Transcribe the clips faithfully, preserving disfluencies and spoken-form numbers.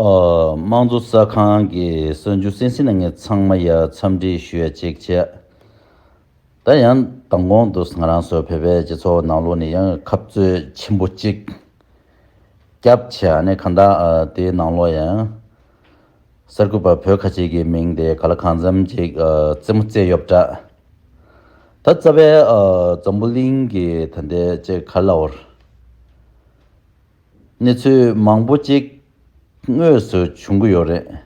ཨ། དམངས་གཙོ་གསར་ཁང་གི་གསར་འགྱུར་གསན་གཟིགས་གནང་མཁན་ཚང་མ་ཡ་འཚམས་འདྲི་ཞུ་ཡ་གཅིག་བྱས། ད་ཡང་མདང་དགོང་དུ་ང་རང་ཚོ་བོད་པའི་སྤྱི་ཚོགས་ནང་ལོགས་ནས་ཡང་འཐབ་རྩོད་ཆེན་པོ་གཅིག་བརྒྱབ་བྱས། ཨ་ནི་གང་ལྟར་ཨ་དེའི་ནང་ལོགས་ཡང་གསར་འགོད་པ་བོད་ཁ་ཆེ་གི་མིང་དེ་ག་ལ་གང་འཚམ་ཅིག་ཨ་རྩེད་མོ་རྩེ་ཡོད་པ་འདྲ། ད་རྩ་བའི་ཨ་འཛམ་བུ་གླིང་གི་ད་ལྟའི་ཅིག་ག་ལབ་དགོས་རེད། གནས་ཚུལ་མང་པོ་ཅིག་དངོས་སུ་བྱུང་གི་ཡོད་རེད།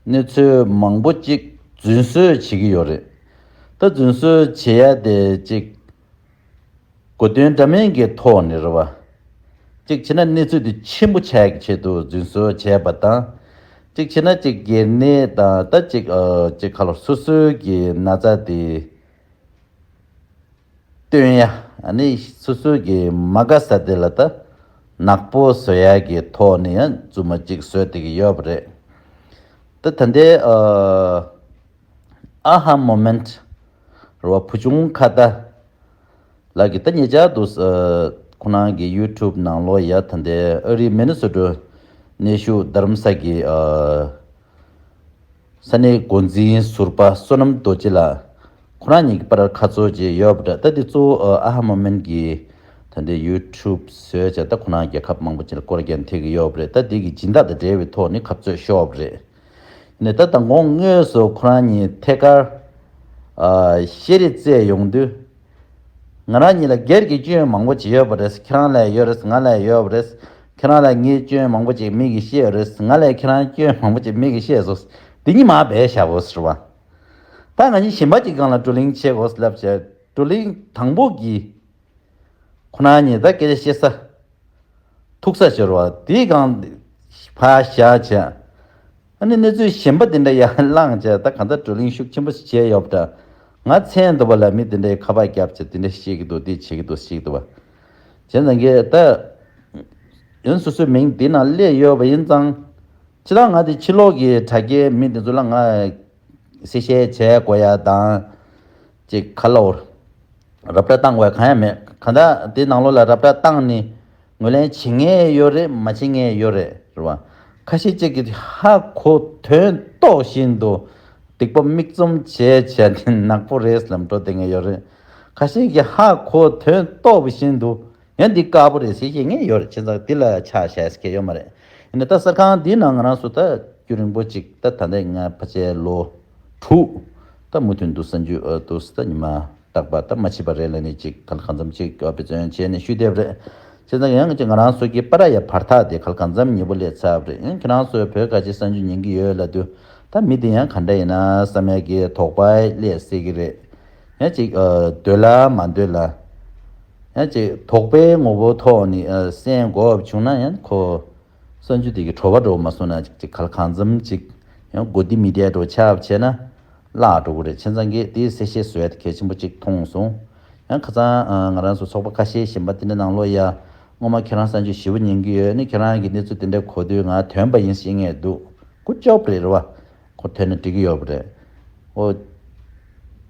གནས་ཚུལ་མང་པོ་ཅིག་རྫུན་བཟོས་བྱེད་ཀྱི་ཡོད་རེད། ད་རྫུན་བཟོས་བྱེད་ཡ་དེ་ཅིག་གོ་དོན་འདྲ་མིན་གྱི་ཐོག་ནས་རེད་བ། ཅིག་བྱས་ན་གནས་ཚུལ་དེ་ཆེན་པོ་ཆགས་ཀྱི་ཆེད་དུ་རྫུན་བཟོས་བྱས་པ་དང་། ཅིག་བྱས་ན་ཅིག་སྒེར་ནད་དང་ད་ཅིག་ཨ་ཅིག་ག་ལ་སོ་སོའི་གི་ན་ཚ་དེ་སྟོན་ཡ། ཨ་ནི་སོ་སོའི་གི་མ་དགའ་ས་དེ་ལ་ད་ནག་པོ་བཟོ་ཡ་གི་ཐོག་ནས་ཡང་རྫུན་མ་ཅིག་བཟོས་བསྡད་ཀྱི་ཡོད་པ་རེད། ད་ད་ལྟའི་ཨ་ཨ་ཧ་མོ་མེན་ཊི་རེད་བ། བུ་ཆུང་ཁ་བརྡ་ལགས་ཀྱིས་ད་ཉེ་ཆར་དུ་ཨ་ཁོ་རང་གི་ཡུ་ཊུབ་ནང་ལོགས་ཡ་ད་ལྟའི་ཨ་རིའི་མི་ནི་སོ་ཊ་གནས་བཞུགས་རྡ་རམ་ས་གི་ཨ་ས་གནས་འགོ་འཛིན་ཟུར་པ་བསོད་ནམས་རྡོ་རྗེ་ལགས། ཁོ་རང་གཉིས་ཀྱི་བར་ཁ་རྩོད་ཅིག་ཡོད་པ་འདྲ། ད་འདི་གཙོ་བོ་ཨ་ཧ་མོ་མེན་ཊི་གི་ད་ལྟའི་ཡུ་ཊུབ་བཟོས་བྱས། ད་ཁོ་རང་རྒྱལ་ཁབ་མང་པོ་ཅིག་ལ་སྐོར་རྒྱག་ཐེབས་ཀྱི་ཡོད་པ་རེད། ད་འདི་གི་སྦྱིན་བདག་དང་འབྲེལ་བའི་ཐོག་ནས་ཁ་རྩོད་ཤོར་བ་རེད། ནས་ད་དང་གོང་དངོས་སུ་ཁོ་རང་གཉིས་ཐད་ཀར་ཨ་བཤད་རེས་རྩེད་ཡོང་དུས། ང་རང་གཉིས་ལ་སྒེར་གྱི་སྐྱོན་མང་པོ་ཅིག་ཡོད་པ་རེད། ཁྱེད་རང་ལ་ཡོད་རེད། ང་ལ་ཡོད་པ་རེད། ཁྱེད་རང་ལ་ངའི་སྐྱོན་མང་པོ་ཅིག་མི་གིས་བཤད་ཡོད་རེད། ང་ལ་ཁྱེད་རང་སྐྱོན་མང་པོ་ཅིག་མི་གིས་བཤད་སོང་། འདི་གཉིས་མར་སྦས་བཞག་དགོས་ཟེར་བ། ད་ང་གཉིས་གཞན་པ་ཅིག་སྒང་ལ་བགྲོ་གླེང་བྱེད་དགོས་ལབ་བྱས། བགྲོ་གླེང་དང་པོ་གི་ཁོ་རང་གཉིས་ད་སྐད་ཆ་བཤད་ས། ཐུག་ས་ཤོར་བ་དེའི་སྒང་ཕར་བཞག་བྱས། ཨ་ནི་གནས་ཚུལ་གཞན་པ་དེ་འདྲ་ཡར་བླངས་བྱས། ད་གང་ལྟར་བགྲོ་གླེང་ཤུགས་ཆེན་པོ་ཞིག་བྱས་ཡོད་པ་འདྲ། ང་མཚན་འདུག་པ་ལ་མི་དེ་འདྲའི་ཁ་པར་བརྒྱབ་བྱས་དེ་འདྲ་བཤད་ཀྱི་འདུག་འདི་བྱེད་ཀྱི་འདུག་བཤད་ཀྱི་འདུག་པ། བྱས་ཙང་གི་ད་ཡང་སོ་སོའི་མིང་དེ་ནང་སླེབས་ཡོད་པ་ཡིན་ཙང་། སྤྱིར་བཏང་ང་དེ་ཕྱི་ལོགས་ཀྱི་དྲ་རྒྱའི་མི་དེ་ཚོ་ལ་ང་གསལ་བཤད་བྱས་དགོས་ཡ་དང་། ཅིག་ག་ལབ་དགོས་རེད། ར་སྤྲོད་བཏང་དགོས་ཡ་གང་ཡང་མེད། གང་ལྟར་དེ་ནང་ལོགས་ལ་ར་སྤྲོད་བཏང་ནས་ངོས་ལེན་བྱེད་མཁན་ཡོད་རེད། མ་བྱེད་མཁན་ཡོད་རེད། རེད་བ། ཁ་ཤས་ཅིག་གིས་ཧ་གོ་དོན་རྟོགས་བཞིན་དུ་སྡིག་པ་མིག་བཙུམ་བྱས་བྱས་ནས་ནག་པོ་རེད་ལབ་འགྲོ་བསྡད་མཁན་ཡོད་རེད། ཁ་ཤས་ཀྱིས་ཧ་གོ་དོན་རྟོགས་བཞིན་དུ་ཡང་འདི་དཀར་པོ་རེད་ཟེར་བཤད་མཁན་ཡོད་རེད། བྱས་ཙང་འདི་ལ་ཆ་བཞག་ཟེར་མཁན་ཡོད་མ་རེད། ཡིན་ན་ད་གསར་ཁང་འདིའི་ནང་ང་རང་ཚོ་ད་རྒྱུན་རིང་པོ་ཅིག་ད་ད་ལྟ་ང་ཕལ་ཆེར་ལོ་དྲུག་ད་མུ་མཐུད་དུ་གསར་འགྱུར་ཨ་དུ་ད་ཉི་མ་རྟག་པ་ད་མ་ཕྱིན་པ་རེད་ལབ་ནས་ཅིག་གང་གང་འཚམ་ཅིག་དཔེ་མཚོན་བྱས་ནས་ཞུས་བསྡད་པ་རེད། བྱས་ཙང་ཡང་ཅིག་ང་རང་ཚོ་གི་པར་ཡ་བར་ཐག་དེ་གང་གང་འཚམ་ཉེ་པོ་སླེབས་ཚར་བ་རེད། ཡང་ཁྱེད་རང་ཚོས་བོད་ཁ་ཆེ་གསར་འགྱུར་ཉན་གྱི་ཡོད་ལབ་དུས། ད་མི་དེ་ཡང་ག་འདྲ་ཡིན་ན་བསམ་ཡ་གི་དོགས་པ་སླེབས་སྲིད་ཀྱི་རེད། ཡང་ཅིག་ཨ་འདོད་ལ་མ་འདོད་ལ། ཡང་ཅིག་དོགས་པའི་ངོ་བོ་ཐོག་ནས་ཨ་གསན་དགོས་བྱུང་ན་ཡང་ཁོ། གསར་འགྱུར་དེ་གི་བྲོ་བ་འགྲོ་མ་སོང་ན་ཅིག་ཅིག་ག་ལ་གང་འཚམ་ཅིག་ཡང་མགོ་བདེ་མི་བདེ་འགྲོ་ཆགས་བྱས་ན་བརླག་འགྲོ་གི་རེད། བྱས་ཙང་གི་དེའི་གསལ་བཤད་བཟོ་ཡ་དེ་གལ་ཆེན་པོ་ཅིག་མཐོང་སོང་། ཡང་ཁ་སང་ཨ་ང་རང་ཚོ་ཚོགས་པ་ཁ་ཤས་གཞན་པ་དེ་འདྲ་ནང་ལོགས་ཡ་སྔོན་མ་ཁྱེད་རང་གསར་འགྱུར་ཞེ་པོ་ཉན་གི་ཡོད། ནི་ཁྱེད་རང་གི་གནས་ཚུལ་དེ་འདྲ་གོ་དུས་ང་དོན་པ་ཡིན་ཤེས་ངེས་འདུག Good job རེད་རེད་བ། ཁོ་ཐོན་ན་འགྲིག་གི་ཡོད་པ་རེད། ཨོ།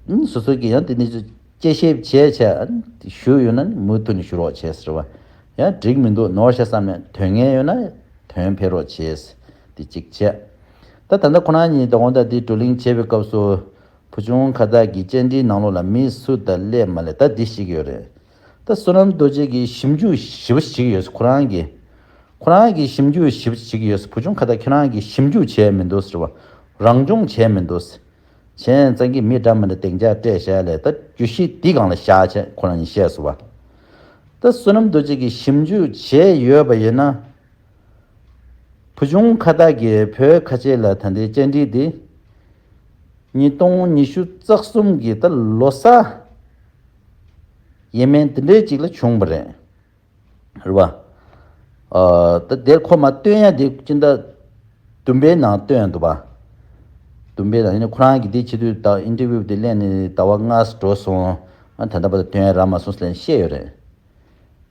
ཨུམ་སོ་སོ་གིས་ཡང་དེ་ནས་དཔྱད་ཞིབ་བྱས་བྱས་ཨ་ནི་ཞུས་ཡོད་ན་ནི་མུ་མཐུད་ནས་ཞུ་རོགས་བྱས་ཟེར་བ། ཡང་འགྲིག་མི་འདུག་ནོར་ཤག་བསམ་ནས་དོན་ངན་ཡོད་ན་དོན་འཕེལ་རོགས་བྱས། དེ་གཅིག་བྱས། ད་ད་ལྟ་ཁོ་རང་གཉིས་དོ་དགོང་དག་དེ་བགྲོ་གླེང་བྱེད་པའི་སྐབས་སུ་བུ་ཆུང་ཁ་བརྡ་གི་བཅར་འདྲིའི་ནང་ལོགས་ལ་མི་སུ་དང་སླེབས་མ་སླེབས་ད་འདི་ཤེས་ཀྱི་ཡོད་རེད། ད་བསོད་ནམས་རྡོ་རྗེ་གིས་ཞིབ་འཇུག་ཞིབ་བྱེད་ཀྱི་ཡོད། ཁོ་རང་གིས་ཁོ་རང་གིས་ཞིབ་འཇུག་ཞིབ་བྱེད་ཀྱི་ཡོད། བུ་ཆུང་ཁ་བརྡ་ཁྱེད་རང་གིས་ཞིབ་འཇུག་བྱས་མི་འདུག་ཟེར་བ། རང་སྦྱོང་བྱས་མི་འདུག་ཟེར། བྱས་ཙང་གི་མི་འདྲ་མི་འདྲ་སྡིངས་ཆ་སྤྲད་བཞག་ལས་ད་བརྗོད་གཞི་འདི་སྒང་ལ་བཞག་བྱས་ཁོ་རང་གིས་བཤད་སོང་བ། ད་བསོད་ནམས་རྡོ་རྗེ་གིས་ཞིབ་འཇུག་བྱས་ཡོད་པ་ཡིན་ན། བུ་ཆུང་ཁ་བརྡ་གིས་བོད་ཁ་ཆེ་ལ་ད་ལྟའི་བཅར་འདྲི་འདི། ཉིས་སྟོང་ཉི་ཤུ་རྩ་གསུམ་གྱི་ད་ལོ་གསར་ཡས་མས་འདི་འདྲའི་ཅིག་ལ་བྱུང་བ་རེད། རེད་བ། ཨ་ད་དེར་ཁོ་མ་སྟོན་ཡ་དེ་སྤྱི་ཟླ་བདུན་པའི་ནང་སྟོན་འདུག་བ། བདུན་པའི་ནང་ཡིན་ན་ཁོ་རང་གིས་དེ་བྱེད་དུས་ད་ཨིན་ཊར་བིའུ་དེ་ལེན་ནས་ཟླ་བ་ལྔ་འགྲོ་སོང་། ཨ་ད་ལྟ་བར་དུ་སྟོན་ཡ་རག་མ་སོང་ཟེར་ནས་བཤད་ཡོད་རེད།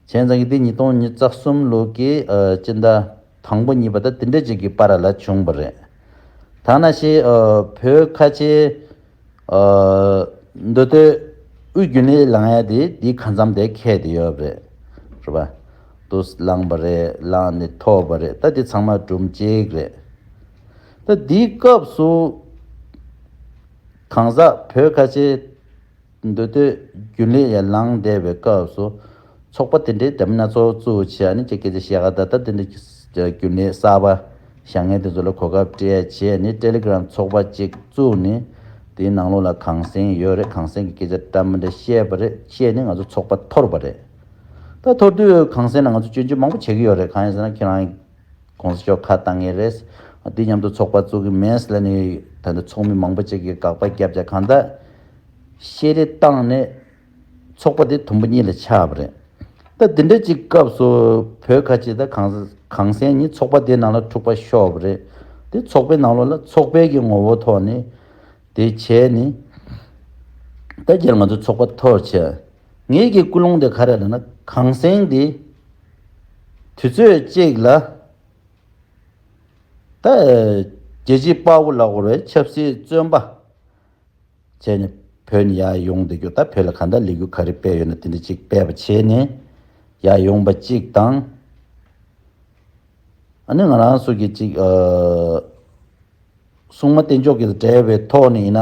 བྱས་ཙང་གི་དེ་ཉིས་སྟོང་ཉི་ཤུ་རྩ་གསུམ་ལོ་གི་ཨ་སྤྱི་ཟླ་དང་པོ་གཉིས་པ་ད་དེ་འདྲ་ཅིག་གི་པར་ལ་བྱུང་བ་རེད། ད་ནང་བཞིན་ཨ་བོད་ཁ་ཆེ་ཨ་མདོ་སྟོད་དབུས་རྒྱུན་ལས་ལངས་ཡ་དེ་དེའི་ཁ་མཚམས་དེ་ཁེལ་བསྡད་ཡོད་པ་རེད། རེད་པ། དུ་བླངས་པ་རེད། བླངས་ནས་ཐོབ་པ་རེད། ད་འདི་ཚང་མ་སྒྲུང་གཅིག་རེད། ད་འདིའི་སྐབས་སུ་གང་ཟག་བོད་ཁ་ཆེ་འདུས་སྡོད་རྒྱུན་ལས་ཡར་ལངས་བསྡད་པའི་སྐབས་སུ་ཚོགས་པ་དེ་འདྲའི་འདྲ་མིན་སྣ་ཚོགས་བཙུགས་བྱས། ཨ་ནི་ཅིག་སྐད་ཆ་བཤད་ག་ད་ལྟ་དེ་འདྲའི་རྒྱུན་ལས་གསར་པ་བཞེངས་མཁན་དེ་ཚོ་ལ་གོ་སྐབས་སྤྲད་བྱས་ནས་ཊེ་ལི་གྷི་རམ་ཚོགས་པ་ཅིག་བཙུགས་ནས། དེའི་ནང་ལོགས་ལ་གངས་སེང་ཡོད་རེད། གངས་སེང་གི་སྐད་ཆ་འདྲ་མི་འདྲ་བཤད་པ་རེད། བཤད་ནས་ང་ཚོ་ཚོགས་པ་འཐོར་བ་རེད། ད་འཐོར་དུས་གངས་སེང་ལ་ང་ཚོ་སྐྱོན་བརྗོད་མང་པོ་བྱེད་ཀྱི་ཡོད་རེད། གང་ཡིན་ཟེར་ན་ཁྱེད་རང་གོང་ས་མཆོག་ཁ་བཏང་ངེས་རེད། འདི་མཉམ་དུ་ཚོགས་པ་བཙུགས་ཀྱི་མེད་ཟེར་ནས་ད་ལྟ་ཚོགས་མི་མང་པོ་ཅིག་གིས་དགག་པ་བརྒྱབ་བྱས། གང་ལྟར་བཤད་རེས་བཏང་ནས་ཚོགས་པ་དེ་དུམ་བུ་གཉིས་ལ་ཆགས་པ་རེད། ད་འདི་འདྲ་ཅིག་སྐབས་སུ་བོད་ཁ་ཆེ་ད་གངས་གངས་སེང་གཉིས་ཚོགས་པ་དེའི་ནང་ལ་འཁྲུག་པ་ཤོར་བ་རེད། དེ་ཚོགས་པའི་ནང་ལོགས་ལ་ཚོགས་པའི་གི་ངོ་བོ་ཐོག་ནས་དེ་བྱས་ནས་ད་རྒྱལ་ང་ཚོ་ཚོགས་པ་འཐོར་བྱས། ངེད་ཀྱི་ཀུན་སློང་དེ་ག་རེ་ལབ་ན་གངས་སེང་དེ་དུས་ཚོད་གཅིག་ལ་ད་རྒྱལ་གཅེས་དཔའ་བོ་ལབ་དགོས་རེད། ཆབ་སྲིད་བཙོན་པ་བྱས་ནས་བོད་ནས་ཡར་ཡོང་བསྡད་རྒྱུ། ད་བོད་ལ་གང་ལྟར་ལས་འགུལ་ག་རེ་སྤེལ་ཡོད་ན་དེ་འདྲ་ཅིག་སྤེལ་བ་བྱས་ནས་ཡར་ཡོང་པ་གཅིག་དང་། ཨ་ནི་ང་རང་ཚོ་གི་ཅིག་ཨ་སྲུང་མ་བསྟེན་ཕྱོགས་ཀྱི་འབྲེལ་བའི་ཐོག་ནས་ཡིན་ན་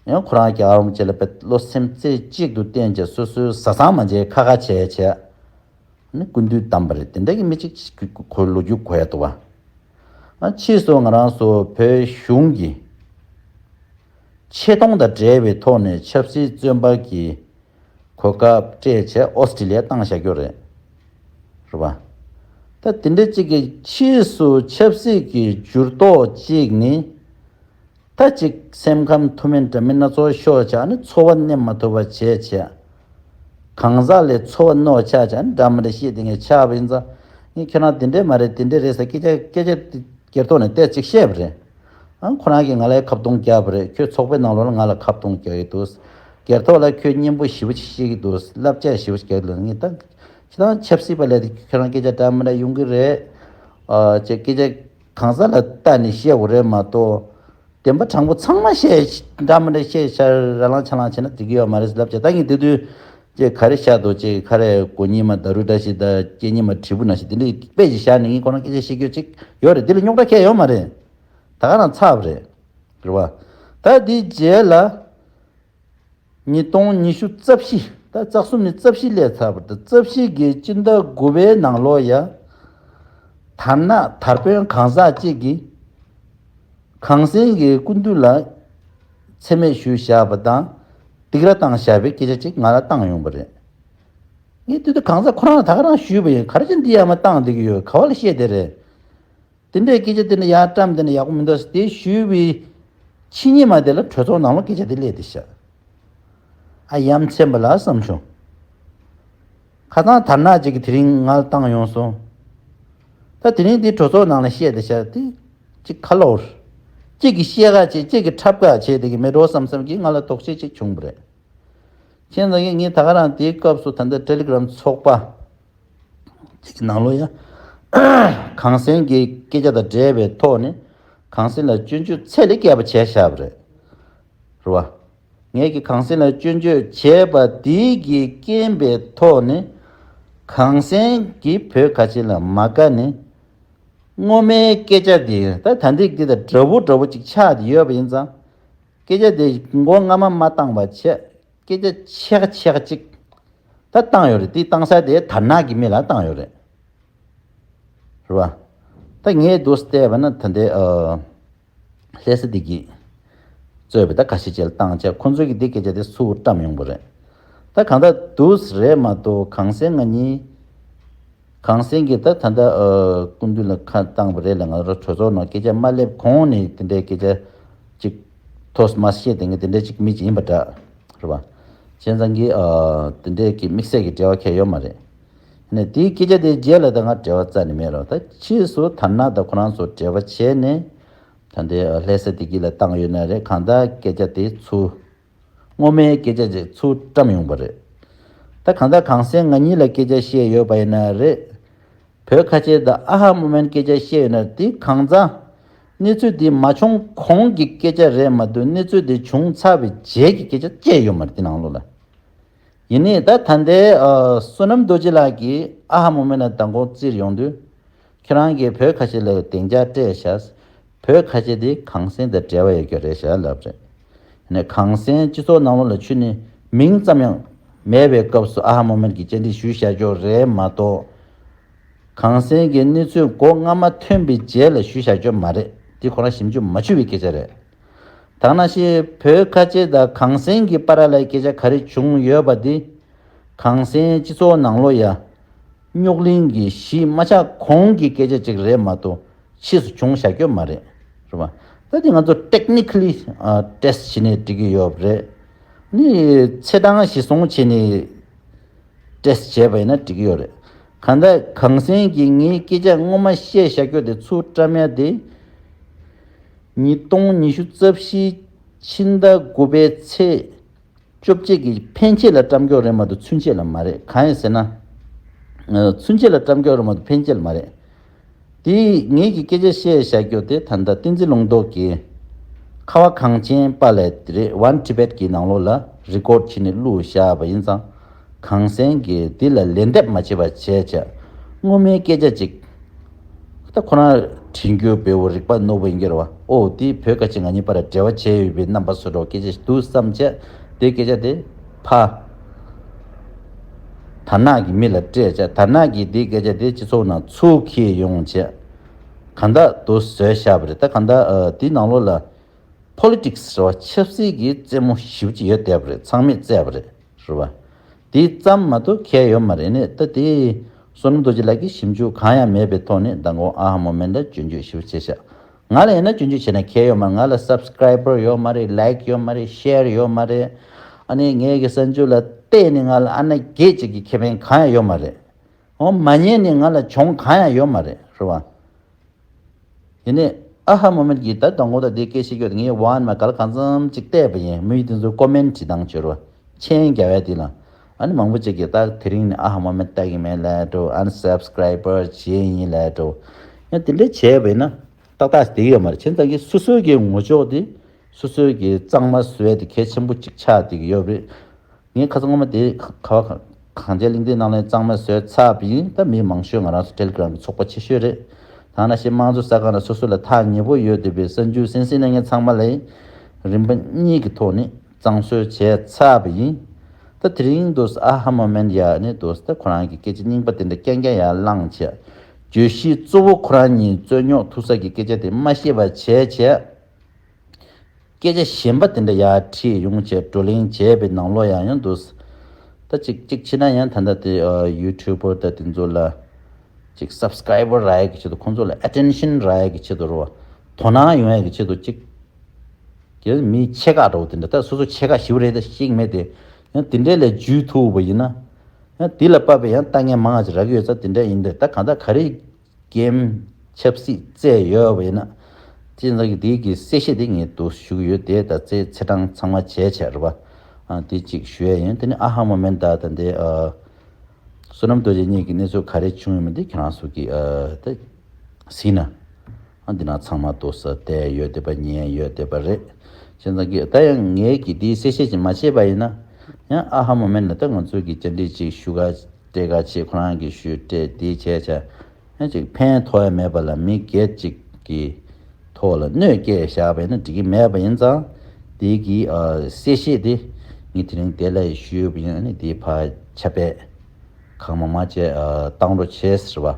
ཡང་ཁོ་རང་གི་ཨ་རོམ་བཅས་ལ་བློ་སེམས་རྩེ་གཅིག་ཏུ་བསྟེན་བྱས། སོ་སོའི་བཟའ་ཚང་མ་མཇལ་ཁ་ཁ་བྱས་བྱས། ནི་སྐུ་མདུན་བདམས་པ་རེད། དེ་འདྲ་གི་མི་གཅིག་གོ་ལོ་རྒྱུས་གོ་ཡ་འདུག་བ། ཨ་ཕྱིས་སུ་ང་རང་ཚོ་བོད་གཞུང་གི་ཆེ་མཐོང་དང་འབྲེལ་བའི་ཐོག་ནས་ཆབ་སྲིད་བཙོན་པ་གི་གོ་སྐབས་སྤྲད་བྱས་ཨོ་སི་ཀྲི་ལི་ཡ་བཏང་བཞག་རྒྱུ་རེད། རེད་བ། ད་དེ་འདྲ་གཅིག་གི་ཕྱིས་སུ་ཆབ་སྲིད་ཀྱི་འགྱུར་ལྡོག་ཅིག་ནི། ད་ཅིག་སེམས་ཁམས་མཐོ་དམན་འདྲ་མིན་སྣ་ཚོགས་ཤོར་བྱས། ཨ་ནི་འཚོ་བ་གནས་མ་ཐུབ་པ་བྱས་བྱས། གང་ཟག་ལ་འཚོ་བ་གནོད་ཆགས་བྱས། ཨ་ནི་འདྲ་མི་འདྲ་བཤད་དེ་ངས་ཆགས་པ་ཡིན་ཙང་། ངས་ཁྱེད་རང་དེ་འདྲས་མ་རེད། དེ་འདྲས་རེད་ཟེར་སྐད་ཆ་སྐད་ཆ་སྒེར་ཐོག་ནས་ཏོག་ཙམ་བཤད་པ་རེད། ཨ་ཁོ་རང་གིས་ང་ལ་ཁ་བརྡུང་བརྒྱབ་པ་རེད། ཁྱོད་ཚོགས་པའི་ནང་ལོགས་ལ་ང་ལ་ཁ་བརྡུང་རྒྱག་གི་འདུག་སྒེར་ཐོག་ལ་ཁྱོད་སྙན་པོ་ཞེ་པོ་ཅིག་བཤད་ཀྱི་འདུག་བསླབ་བྱ་ཞེ་པོ་ཅིག་རྒྱག་གི་འདུག་ངས་ད་ཁྱེད་རང་ཆབ་སྲིད་པ་ལས་དེ་ཁྱེད་རང་སྐད་ཆ་འདྲ་མི་འདྲ་ཡོང་གི་རེད། ཨ་ཅེས་སྐད་ཆ་གང་ཟག་ལ་ལྟ་ནས་བཤད་དགོས་རེད་མ་གཏོགས། བདེན་པ་དྲང་པོ་ཚང་མ་བཤད། འདྲ་མི་འདྲ་བཤད་ཤར་ར་ལང་ཆ་ལང་བྱས་ན་འགྲིག་གི་ཡོད་མ་རེད་ལབ་བྱས། ད་ངས་དེ་དུས་ཅེས་ག་རེ་བཤད་འདུག་ཅེས་ག་རེ་གོ་ཉིན་མ་ད་རུ་འདྲ་ཞིག་ད་སྐྱེ་ཉིན་མ་དྲིལ་བུ་ན་ཞིག་དེ་འདྲའི་དཔེ་ཞིག་བཞག་ནས་ངས་ཁོ་རང་སྐད་ཆ་བཤད་རྒྱུ་ཅིག་ཡོད་རེད། དེ་ལ་རྙོག་དྲ་གང་ཡང་ཡོད་མ་རེད། ད་ག་རང་ཚར་བ་རེད། རེད་བ། ད་དེའི་རྗེས་ལ། ཉིས་སྟོང་ཉི་ཤུ་རྩ་བཞི། ད་རྩ་གསུམ་ནས་རྩ་བཞི་སླེབས་ཚར་བ་རེད། རྩ་བཞི་གི་སྤྱི་ཟླ་དགུ་པའི་ནང་ལོགས་ཡ། དར་ནག་དར་དཔོན་གང་ཟག་ཅིག་གིས་གངས་སེང་གི་སྐུ་མདུན་ལ་མཚན་སྨད་ཞུས་བཞག་པ་དང་། སྡིགས་ར་བཏང་བཞག་པའི་སྐད་ཆ་ཅིག་ང་ལ་བཏང་ཡོང་པ་རེད། ངས་དེ་དུས་གང་ཟག་ཁོ་རང་ལ་ད་ག་རང་ཞུས་པ་ཡིན། ག་རེ་བྱས་འདི་ཡ་མ་བཏང་བསྡད་ཀྱི་ཡོད། ག་བ་ལ་བཤད་བསྡད་རེད། དེ་འདྲའི་སྐད་ཆ་དེ་འདྲ་ཡར་བཀྲམ་དེ་འདྲ་ཡག་པོ་མི་འདུག་ཟེར་དེ་ཞུས་པའི་ཕྱི་ཉིན་མ་དེ་ལ་གྲོས་ཚོགས་ནང་ལ་སྐད་ཆ་དེ་སླེབས་བསྡད་ཤག་ཨ་ཡ་མཚན་པ་ལ་བསམ་བྱུང་། ཁ་སང་དར་ནག་ཅིག་གིས་དེ་རིང་ང་ལ་བཏང་ཡོང་སོང་། ད་དེ་རིང་དེ་གྲོས་ཚོགས་ནང་ལ་བཤད་བསྡད་ཤག་དེ་ཅིག་ཁ་ལོ་བར། གཅིག་གིས་བཤད་ག་བྱེད། གཅིག་གིས་འཁྲབ་ག་བྱེད་བསྡད་ཀྱི་མེད་འགྲོ་བསམ་བསམ་གྱིས་ང་ལ་དོགས་གཞི་ཅིག་བྱུང་བ་རེད། བྱས་ཙང་ངས་ད་ག་རང་དེའི་སྐབས་སུ་ད་ལྟ་ཊེ་ལི་གྷི་རམ་ཚོགས་པ་ཅིག་གི་ནང་ལོགས་ཡ། གངས་སེང་གི་སྐད་ཆ་དང་འབྲེལ་བའི་ཐོག་ནས་གངས་སེང་ལ་སྐྱོན་བརྗོད་ཚད་ལས་བརྒལ་བ་བྱས་བཞག་པ་རེད། རེད་བ། ངས་ཀྱི་གངས་སེང་ལ་སྐྱོན་བརྗོད་བྱས་པ་དེའི་གི་རྐྱེན་པའི་ཐོག་ནས་གངས་སེང་གིས་བོད་ཁ་ཆེ་ལ་མ་དགའ་ནས། སྔོན་མའི་སྐད་ཆ་དེ་ད་ད་འདི་འདི་དང་འདྲ་པོ་འདྲ་པོ་ཅིག་ཆགས་ཏེ་ཡོད་པ་ཡིན་ཙང་། སྐད་ཆ་དེ་མགོ་རྔ་མ་མ་བཏང་བ་བྱས། སྐད་ཆ་ཕྱེད་ཀ་ཕྱེད་ཀ་ཅིག་ད་བཏང་ཡོད་རེད། དེ་བཏང་ས་དེ་དར་ནག་གི་མི་ལ་བཏང་ཡོད་རེད། རེད་བ། ད་ངས་འདུག་བལྟས་པ་ན་ད་ལྟའི་ཨ་ལྷ་ས་བདེ་སྐྱིད་གཙོས་པའི་ད་ཁ་ཤས་ཅིག་ལ་བཏང་བྱས། ཁོ་ཚོས་ཀྱི་འདི་སྐད་ཆ་དེ་ཚུར་བཀྲམ་ཡོང་པ་རེད། ད་གང་ལྟར་འདུག་རེད་མ་གཏོགས་གངས་སེང་ང་གཉིས། གངས་སེང་གིས་ད་ད་ལྟ་ཨ་སྐུ་མདུན་ལ་ཁ་བཏང་བ་རེད་ལ། ང་རང་གྲོས་ཚོགས་ནང་སྐད་ཆ་མ་སླེབས་གོང་ནས་དེ་འདྲའི་སྐད་ཆ་ཅིག་ཐོས་མ་ཤེས་དེ་ངས་དེ་འདྲའི་ཅིག་མི་ཅིག་ཡིན་པ་འདྲ། རེད་བ། བྱས་ཙང་གི་ཨ་དེ་འདྲའི་གི་དམིགས་བསལ་གྱི་འབྲེལ་བ་གང་ཡང་ཡོད་མ་རེད། ནས་དེའི་སྐད་ཆ་དེའི་རྗེས་ལ་ད་ང་འབྲེལ་བ་རྩ་ནས་མེད་རོགས། ད་ཕྱིས་སུ་དར་ནག་དང་ཁོ་རང་ཚོ་འབྲེལ་བ་བྱས་ནས་ད་འདི་ལྷ་ས་བདེ་སྐྱིད་ལ་བཏང་ཡོད་ན་རེད། གང་ལྟར་སྐད་ཆ་དེ་ཚུར། སྔོན་མའི་སྐད་ཆ་ཅིག་ཚུར་བཀྲམ་ཡོང་པ་རེད། ད་གང་ལྟར་གངས་སེང་ང་གཉིས་ལ་སྐད་ཆ་བཤད་ཡོད་པ་ཡིན་ན་རེད། བོད་ཁ་ཆེ་དང་ཨ་ཧ་མོ་མན་སྐད་ཆ་བཤད་ཡོད་ན་དེ་གང་ཚང་གནས་ཚུལ་དེ་མ་བྱུང་གོང་གི་སྐད་ཆ་རེད་མ་གཏོགས། གནས་ཚུལ་དེ་བྱུང་ཚར་བའི་རྗེས་ཀྱི་སྐད་ཆ་བཅས་ཡོད་མ་རེད། དེ་ནང་ལོགས་ལ། ཡིན་ནའི་ད་ད་ལྟའི་ཨ་བསོད་ནམས་རྡོ་རྗེ་ལགས་ཀྱིས་ ཨ་ཧ་མོ་མེན་ལ་མདང་དགོང་བཙིར་ཡོང་དུས། ཁྱེད་རང་གིས་བོད་ཁ་ཆེ་ལ་སྡིངས་ཆ་སྤྲད་ཤག་བོད་ཁ་ཆེ་དེ་གངས་སེང་དང་འབྲེལ་བ་ཡོད་རྒྱུ་རེད་ཤག་ལབ་རེད། ནས་གངས་སེང་སྤྱི་ཚོགས་ནང་ལོགས་ལ་ཆུད་ནས་མིང་ཙམ་ཡང་མེད་པའི་སྐབས་སུ་ཨ་ཧ་མོ་མེན་གྱིས་བཅར་འདྲི་ཞུས་བཞག་རྒྱུ་རེད་མ་གཏོགས། གངས་སེང་གི་གནས་ཚུལ་མགོ་རྔ་མ་ཐོན་པའི་རྗེས་ལ་ཞུས་བཞག་རྒྱུ་མ་རེད། དེ་ཁོ་རང་ཞིབ་འཇུག་མ་བྱས་པའི་སྐད་ཆ་རེད། ད་ནང་བཞིན་བོད་ཁ་ཆེ་དང་གངས་སེང་གི་བར་ལ་སྐད་ཆ་ག་རེ་བྱུང་ཡོད་པ་དེ། གངས་སེང་སྤྱི་ཚོགས་ནང་ལོགས་ཡ། རྙོག་གླེང་གི་གཞི་མ་ཆགས་གོང་གི་སྐད་ཆ་ཅིག་རེད་མ་གཏོགས་ཕྱིས་སུ་བྱུང་བཞག་རྒྱུ་མ་རེད། རེད་པ། ད་དེ་ང་ཚོ་technically ཨ་test བྱས་ནས་འགྲིག་གི་ཡོད་རེད། ནི་ཚེས་གྲངས་གཞི་བཟུང་བྱས་ནས་test བྱས་པ་ཡིན་ན་འགྲིག་གི་ཡོད་རེད། གང་ལྟར་གངས་སེང་གིས་ངའི་སྐད་ཆ་སྔོན་མ་བཤད་བཞག་རྒྱུ་དེ་ཚུར་བཀྲམ་ཡ་དེ། ཉིས་སྟོང་ཉི་ཤུ་རྩ་བཞི་ཕྱི་ཟླ་དགུ་པའི་ཚེས་བཅོ་བརྒྱད་ཀྱི་ཕན་ཆད་ལ་བཀྲམ་རྒྱུ་རེད་མ་གཏོགས་ཚུན་ཆད་ལ་མ་རེད། གང་ཡིན་ཟེར་ན། ཨ་ཚུན་ཆད་ལ་བཀྲམ་རྒྱུ་རེད་མ་གཏོགས་ཕན་ཆད་ལ་མ་རེད། དེ་ངེད་ཀྱི་སྐད་ཆ་བཤད་བཞག་རྒྱུ་དེ་ད་ལྟ་བསྟན་འཛིན་ལུང་རྟོགས་ཀྱིས་ཁ་བ་གངས་ཅན་པ་ལས་དེ་རེད། One Tibet གྱི་ནང་ལོགས་ལ་record བྱས་ནས་བླུགས་བཞག་པ་ཡིན་ཙང་། གངས་སེང་གིས་འདི་ལ་ལན་འདེབས་མ་བྱས་པ་བྱས་བྱས། སྔོན་མའི་སྐད་ཆ་ཅིག་ད་ཁོ་རང་དྲན་རྒྱུ་བེའུ་རིག་པ་རྣོ་པོ་ཡིན་གྱི་རེད་བ། ཨོ་དེ་བོད་ཁ་ཆེ་ང་གཉིས་བར་འབྲེལ་བ་བྱས་ཡོད་པའི་རྣམ་པ་བཟོ་འདྲ་སྐད་ཆ་ཞིག་འདུག་བསམ་བྱས། དེ་སྐད་ཆ་དེ་ཕ་དར་ནག་གི་མི་ལ་སྤྲད་བྱས། དར་ནག་གིས་དེ་སྐད་ཆ་དེ་སྤྱི་ཚོགས་ནང་ཚུར་འཁྱེར་ཡོང་བྱས། གང་ལྟར་དུ་བཟོས་བཞག་པ་རེད། ད་གང་ལྟར་ཨ་དེའི་ནང་ལོགས་ལ་politics རེད་བ། ཆབ་སྲིད་ཀྱི་རྩེད་མོ་ཞེ་པོ་ཅིག་ཡོད་བསྡད་པ་རེད། ཚང་མས་བཙལ་བ་རེད། རེད་བ། དེ་ཙམ་མ་གཏོགས་གལ་ཡོད་མ་རེད། ནས་ད་དེ་བསོད་ནམས་རྡོ་རྗེ་ལགས་ཀྱིས་ཞིབ་འཇུག་གང་ཡང་མེད་པའི་ཐོག་ནས་མདང་དགོང་ཨ་ཧ་མོ་མེན་ལ་སྐྱོན་བརྗོད་ཞིབ་བྱས་ཤག་ང་ལ་ཡིན་ན་སྐྱོན་བརྗོད་བྱས་ན་གལ་ཡོད་མ་རེད། ང་ལ་subscriber ཡོད་མ་རེད། like ཡོད་མ་རེད། share ཡོད་མ་རེད། ཨ་ནི་ངའི་གི་གསར་འགྱུར་ལ་བལྟས་ནས་ང་ལ་ཨ་ན་བརྒྱད་ཅིག་གི་ཁེ་ཕན་གང་ཡང་ཡོད་མ་རེད། འོ་མ་ཉན་ནས་ང་ལ་གྱོང་གང་ཡང་ཡོད་མ་རེད། རེད་བ། ཡིན་ནའི་ཨ་ཧ་མོ་མེན་གྱིས་ད་དང་པོ་ད་དེ་སྐད་བཤད་རྒྱུ་དེ་ངས་ཝན་མ་གལ་གང་འཚམ་ཅིག་བལྟས་པ་ཡིན། མི་དེ་ཚོ་ཀོ་མེན་ཊི་བྲིས་སྟངས་བྱོས་རོ། མཆན་རྒྱག་ཡ་དེ་ལ། ཨ་ནི་མང་པོ་ཅིག་གིས་ད་དེ་རིང་ནས་ཨ་ཧ་མོ་མེན་ལྟ་གི་མེད་ལབ་འགྲོ། ཨན་སབ་སི་ཀ་རའི་བར་བྱས་ཡིན་ལབ་འགྲོ། ཡང་དེ་འདྲ་བྱས་པ་ཡིན་ན་ཏག་ཏག་བསྡད་ཀྱི་ཡོད་མ་རེད། བྱས་ཙང་གི་སོ་སོའི་གི་ངོ་ཅོག་དེ་སོ་སོའི་གི་གཙང་མ་བཟོ་ཡ་དེ་གལ་ཆེན་པོ་ཅིག་ཆགས་བསྡད་ཀྱི་ཡོད་རེད། ངས་ཁ་སང་སྔོན་མ་དེ་ཁ་བ་གངས་ཅན་གླིང་ཕྲན་ནང་ལ་གཙང་མ་བཟོས་ཚར་བ་ཡིན། ད་མི་མང་ཤོས་ང་རང་ཚོ་ཊེ་ལི་གྷི་རམ་གྱི་ཚོགས་པ་ཆེ་ཤོས་རེད། ད་ནང་བཞིན་དམངས་གཙོ་གསར་ཁང་ལ་སོ་སོ་ལ་ཐག་ཉེ་པོ་ཡོད་བསྡད་པའི་གསར་འགྱུར་གསན་གཟིགས་གནང་མཁན་ཚང་མ་ལ་རིམ་པ་གཉིས་ཀྱི་ཐོག་ནས་གཙང་བཟོ་བྱས་ཚར་བ་ཡིན། ད་དེ་རིང་དུ་ཨ་ཧ་མོ་མེན་ཡ་ནི་དུ་ད་ཁོ་རང་གི་སྐད་ཆ་རྙིང་པ་དེ་འདྲ་རྐྱང་རྐྱང་ཡར་བླངས་བྱས། བརྗོད་གཞི་གཙོ་བོ་ཁོ་རང་གཉིས་རྩོད་རྙོག་ཐུག་ས་གི་སྐད་ཆ་དེ་མ་ཤེས་པ་བྱས་བྱས། སྐད་ཆ་གཞན་པ་དེ་འདྲ་ཡར་ཁྲིད་ཡོང་བྱས་བགྲོ་གླེང་བྱས་པའི་ནང་ལོགས་ཡང་ཡང་འདུག་ད་ཅིག་ཅིག་ཕྱིན་ན་ཡང་ད་ལྟ་དེ་ཡུ་ཊུབ་པར་ད་དེ་ཚོ་ལ་ཅིག་སབ་སི་ཀ་རའི་བར་རག་ཡ་གི་ཆེད་དུ། ཁོང་ཚོ་ལ་ཨེ་ཊེན་ཤན་རག་ཡ་གི་ཆེད་དུ་རོ། དོ་སྣང་ཡོང་ཡ་གི་ཆེད་དུ་ཅིག་གི་མི་ཆེ་ཁག་འདྲ་བོ་དེ་འདྲ། ད་སོ་སོ་ཆེ་ཁག་ཞེ་པོ་རེད། ད་ཤེས་ཀྱི་མེད་དེ། ཡང་དེ་འདྲ་ལས་འཇུས་ཐུབ་པ་ཡིན་ན། ཡང་དེ་ལ་དཔག་པའི་ཡང་ལྟ་མཁན་མང་ང་ཅིག་རག་གི་ཡོད་ཙང་དེ་འདྲ་ཡིན་དེ། ད་གང་ལྟར་ག་རེ་གེམ་ཆབ་སྲིད་རྩེད་ཡོད་པ་ཡིན་ན། དེ་ཚང་གི་དེའི་གི་གསལ་བཤད་དེ་ངས་འདུག་ཞུ་གི་ཡོད་དེ། ད་ཚེས་ཚེས་གྲངས་ཚང་མ་བྱས་བྱས་རེད་པ། ཨ་དེ་གཅིག་ཞུ་ཡ་ཡིན། དེ་ནི་ཨ་ཧ་མོ་མེན་ད་ད་འདི་ཨ་བསོད་ནམས་རྡོ་རྗེ་གཉིས་ཀྱི་གནས་ཚུལ་ག་རེ་བྱུང་ཡོད་མེད་དེ་ཁྱེད་རང་ཚོ་གི་ཨ་ད་གཟིགས་ན། ཨ་འདི་ན་ཚང་མ་འདུག་ས་བལྟས་ཡོད་བསྡད་པ། ཉན་ཡོད་བསྡད་པ་རེད། བྱས་ཙང་གི་ད་ཡང་ངས་གི་དེའི་གསལ་བཤད་ཅིག་མ་བྱས་པ་ཡིན་ན། ཡང་ཨ་ཧ་མོ་མེན་ལ་ད་ང་ཚོས་གི་བཅར་འདྲི་ཅིག་ཞུ་ག་སྤྲད་ག་བྱེད། ཁོ་རང་གི་ཞུ་སྤྲད་དེ་བྱས་བྱས། ཡང་ཅིག་ཕན་ཐོགས་ཡ་མེད་པ་ལ་མི་སྒེར་ཅིག་གི་ཐོག་ལ་གནོད་སྐྱེལ་བཞག་པ་ཡིན་ན་འགྲིག་གི་མེད་པ་ཡིན་ཙང་། དེ་གི་ཨ་གསལ་བཤད་དེ་ངས་དེ་རིང་དེ་ལ་ཞུས་པ་ཡིན། ཨ་ནི་དེ་ཕར་ཁྱབ་སྤེལ་གང་མང་མང་བྱས་ཨ་བཏང་རོགས་བྱས་ཟེར་བ།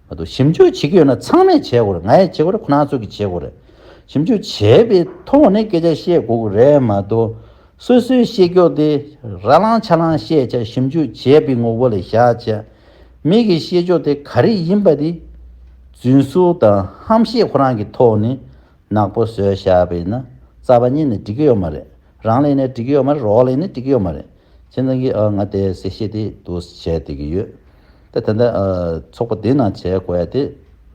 ཨ་ཏོ་ཞིབ་འཇུག་བྱེད་ཀྱི་ཡོད་ན་ཚང་མས་བྱེད་དགོས་རེད། ང་ཡང་བྱེད་དགོས་རེད། ཁོ་རང་ཚོ་གིས་བྱེད་དགོས་རེད། ཞིབ་འཇུག་བྱས་པའི་ཐོག་ནས་སྐད་ཆ་བཤད་དགོས་ཀྱི་རེད་མ་གཏོགས། སོ་སོའི་བཤད་ཕྱོགས་དེ་ར་ལངས་ཆ་ལངས་བཤད་བྱས། ཞིབ་འཇུག་བྱས་པའི་ངོ་བོ་ལ་བཞག་བྱས། མི་གི་བཤད་ཕྱོགས་དེ་ག་རེ་ཡིན་པ་དེ་རྫུན་བཟོ་དང་ཧམ་བཤད་ཁོ་རང་གི་ཐོག་ནས་ནག་པོ་བཟོས་བཞག་པ་ཡིན་ན་རྩ་བ་ཉིད་ནས་འགྲིག་གི་ཡོད་མ་རེད། རང་ལ་ཡིན་ན་འགྲིག་གི་ཡོད་མ་རེད། རོགས་ལ་ཡིན་ན་འགྲིག་གི་ཡོད་མ་རེད། བྱས་ཙང་གི་ཨ་ང་དེ་གསལ་བཤད་དེ་འདུག་བྱས་བསྡད་ཀྱི་ཡོད། ད་ད་ལྟ་ཨ་ཚོགས་པ་འདི་ནང་བྱེད་དགོས་ཡ་དེ་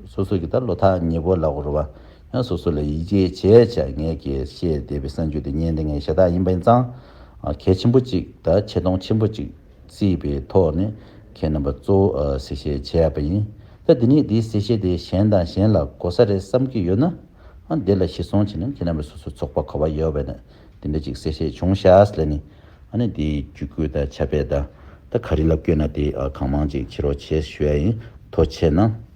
སོ་སོ་གི་ད་བློ་ཐག་ཉེ་པོ་ལབ་དགོས་རེད་བ། ཡང་སོ་སོ་ལ་ཡིད་ཆེས་བྱས་བྱས་ངས་ཀྱི་བཤད་བསྡད་པའི་གསར་འགྱུར་དེ་ཉན་བསྡད་མཁན་ཤ་སྟག་ཡིན་པ་ཡིན་ཙང་། ཨ་གལ་ཆེན་པོ་ཅིག་དང་ཆེ་མཐོང་ཆེན་པོ་ཅིག་བརྩིས་པའི་ཐོག་ནས་ཁྱེད་རྣམ་པ་གཙོ་བོ་ཨ་གསལ་བཤད་བྱས་པ་ཡིན། ད་འདི་ནས་འདིའི་གསལ་བཤད་དེ་གཞན་དང་གཞན་ལ་གོ་ས་རེད་བསམ་གྱི་ཡོད་ན། ཨ་འདི་ལ་གཞི་བཟུང་བྱས་ནས་ཁྱེད་རྣམ་པ་སོ་སོ་ཚོགས་པ་ག་པར་ཡོད་པ་ཡིན་ན། དེ་འདྲ་ཅིག་གསལ་བཤད་བྱུང་ཤག་ཟེར་ནས། ཨ་ནི་དེའི་བརྒྱུད་སྐུལ་དང་ཁྱབ་སྤེལ་དང་ ད་ག་རེ་ལབ་སྐྱོན་ན་དེ་ཨ་གང་མང་ཅིག་བྱེད་རོགས་བྱེད་ཞུ་ཡ་ཡིན། ཐུགས་རྗེ་གནང་།